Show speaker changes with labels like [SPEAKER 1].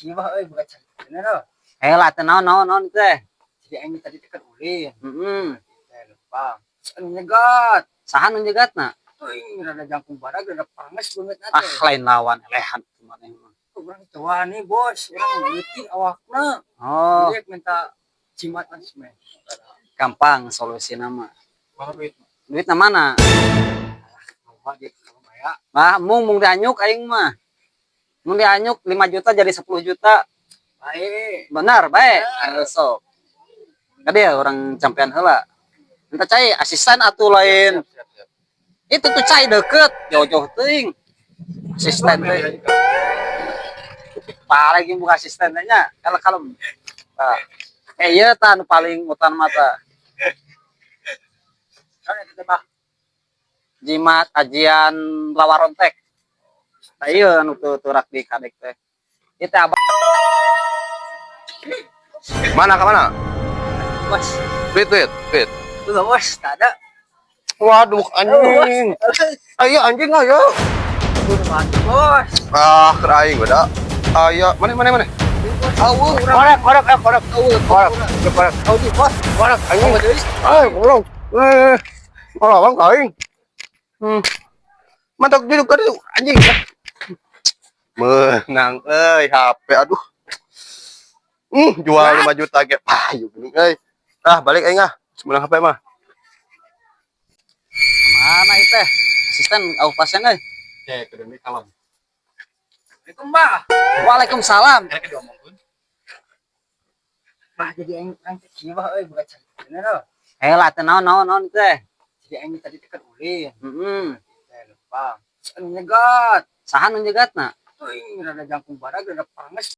[SPEAKER 1] Kieu bah euy, bukan bener.
[SPEAKER 2] Eh lah, teu naon naon naon teh.
[SPEAKER 1] Jadi aing tadi teh keur ulin. Teh lempang. Anu nyegat.
[SPEAKER 2] Saha nu nyegatna?
[SPEAKER 1] Teuing, rada jangkung badag, rada panges beungeutna
[SPEAKER 2] Ah,
[SPEAKER 1] teh.
[SPEAKER 2] lain lawan elehan maneh mah.
[SPEAKER 1] Urang teu wani, Bos. Urang leutik awakna.
[SPEAKER 2] Oh,
[SPEAKER 1] Jadi minta jimat langsung.
[SPEAKER 2] Gampang solusi nama.
[SPEAKER 1] Mana duit?
[SPEAKER 2] Duitna mana?
[SPEAKER 1] Bawa dia ke baya.
[SPEAKER 2] Bah, mung mung dianyuk aing mah. Mung dianyuk 5 juta jadi 10 juta.
[SPEAKER 1] Baik.
[SPEAKER 2] Benar, baik.
[SPEAKER 1] Benar.
[SPEAKER 2] Sok. Kade urang campean heula. Minta cai asisten atuh lain.
[SPEAKER 1] Siap, siap, siap.
[SPEAKER 2] Itu tuh cai deket, jauh-jauh teuing. Asisten teh. Paling buka asistennya kalau kalau nah. Eh iya tah nu paling utama tah.
[SPEAKER 1] Kan eta teh, Bah.
[SPEAKER 2] Jimat ajian lawarontek. Nah iya nu teu turak di kadek teh. Itu abah.
[SPEAKER 3] Mana ke mana?
[SPEAKER 1] Bos.
[SPEAKER 3] Duit, duit, duit.
[SPEAKER 1] Tuh, Bos, tak ada.
[SPEAKER 3] Waduh, anjing. Ayo anjing, ayo.
[SPEAKER 1] Tuh, mati, Bos.
[SPEAKER 3] Ah, keur aing beda. Ayo, mana mana mana? Aweuh, korek, korek, eh, korek. Korek, korek.
[SPEAKER 1] Oh, di bos.
[SPEAKER 3] Korek anjing. Ay, goblok. Eh, ngelawan ka aing. Mantap duduk duduk anjing. Menang euy HP, aduh. Jual 5 juta ge payu geuning euy. Ah, balik aing ah. Menang HP mah.
[SPEAKER 2] Mana itu teh? Asisten au pasien euy.
[SPEAKER 4] Ya, kudu kalem.
[SPEAKER 1] Assalamualaikum, Bah.
[SPEAKER 2] Waalaikumsalam.
[SPEAKER 4] Karena diomongkeun.
[SPEAKER 1] Bah, jadi aing urang teh kieu bah euy, bukan bener.
[SPEAKER 2] Eh lah, teu naon naon naon teh.
[SPEAKER 1] Jadi aing tadi teh keur ulin. Teh lempang. Anu nyegat.
[SPEAKER 2] Saha nu nyegatna?
[SPEAKER 1] Teuing, rada jangkung badag, rada panges.